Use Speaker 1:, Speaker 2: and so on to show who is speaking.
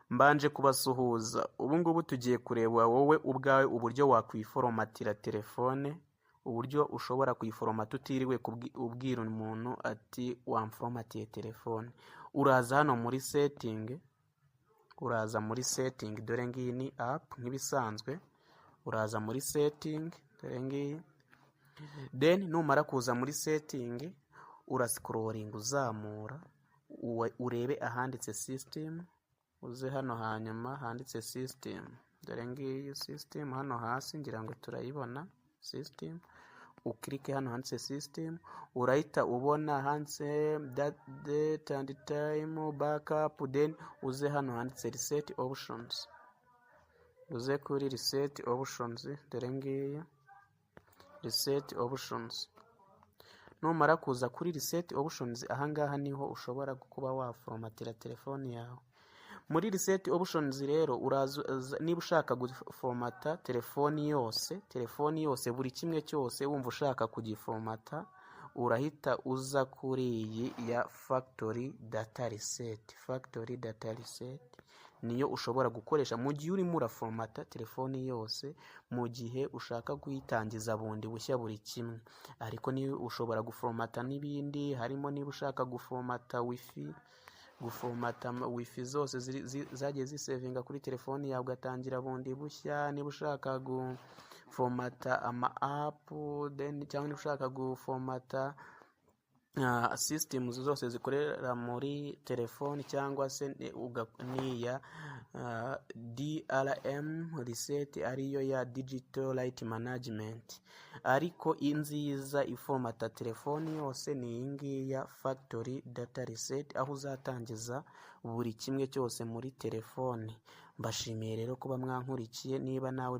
Speaker 1: Mbanje kubasuhuza. Ubu ngubu tugiye kureba wowe ubwawe uburyo wakwiforomatira telefone, uburyo ushobora kuyiforomata utiriwe ubwira umuntu ati "Wamforomatiye telefone." Uraza hano muri setting, uraza muri setting, dore ngiyi ni app nk'ibisanzwe, uraza muri setting, dore ngiyi. Then numara kuza muri setting, urascrollinga uzamura, urebe ahanditse system, uze hano hanyuma handitse system, dore ngiyi system hano hasi, ngira ngo turayibona system. Uclicke hano handitse system, urahita ubona handitse date and time, backup, then uze hano handitse reset options, uze kuri reset options, dore ngiyi reset options. Numara kuza kuri reset options, ahangaha niho ushobora kuba waforomatira telefone yawe. Muri reset options rero, uraza niba ushaka guforomata telefoni yose, telefoni yose, buri kimwe cyose wumva ushaka kugiforomata, urahita uza kuri iyi ya factory data reset. Factory data reset niyo ushobora gukoresha mu gihe urimo uraforomata telefoni yose, mu gihe ushaka kuyitangiza bundi bushya buri kimwe. Ariko niba ushobora guforomata n'ibindi, harimo niba ushaka guforomata WiFi, guforomata WiFi zose zagiye zisavinga kuri telefoni yawe, ugatangira bundi bushya, niba ushaka guforomata ama app, then cyangwa niba ushaka guforomata systems zose zikorera muri telefoni, cyangwa se n'iya DRM reset, ariyo ya digital rights management. Ariko inziza iforomata telefoni yose ni iyi ngiyi ya factory data reset, aho uzatangiza buri kimwe cyose muri telefoni. Mbashimiye rero kuba mwankurikiye. Niba nawe